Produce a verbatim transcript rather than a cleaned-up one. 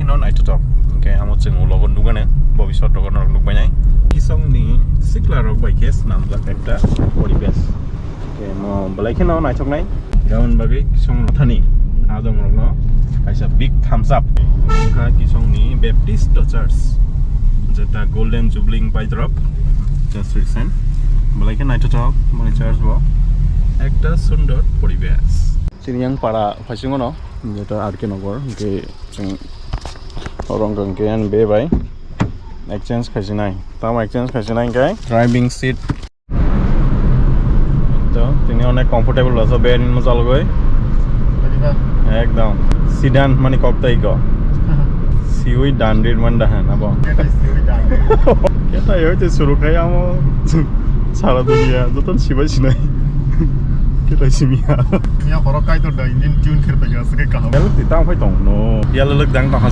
No naithothok. Hwnkhe amo chwng ulogo nugano, bobiswat rogo norok nukbainai. Kisongni sikla rok bai khe swnamjak ekta poribesh. Hwnkhe mo belai kheno naithoknai. Gabon bagwi kisong thani adong rokno kaisa big thumbs up. Wngkha kisongni Baptist Church, jeta Golden Jubilee paidrop just recent. Belai khe naithothok mani church bo. Ekta sundor poribesh. Chini yang para phaisingono, jeta R K Nagar, hwnkhe chwng oro wngkha hwnkhe ani be bai exchange khaisinai. Tamo exchange khaisinai hwnkhe driving seat. To, tini onek comfortable aso, bed ni mojal goi. Ekdom. Sedan mani kok tai ko. Siwi dandir man dahan abo. Keta yoi te suru khai amo. Sara dunia, joto sibai sinai. Keta simiya. Miya khoro kaitor da engine tune kher pai ga, se kaham. Yalo ti tang phai tong no. Yalo lek dang tong haja.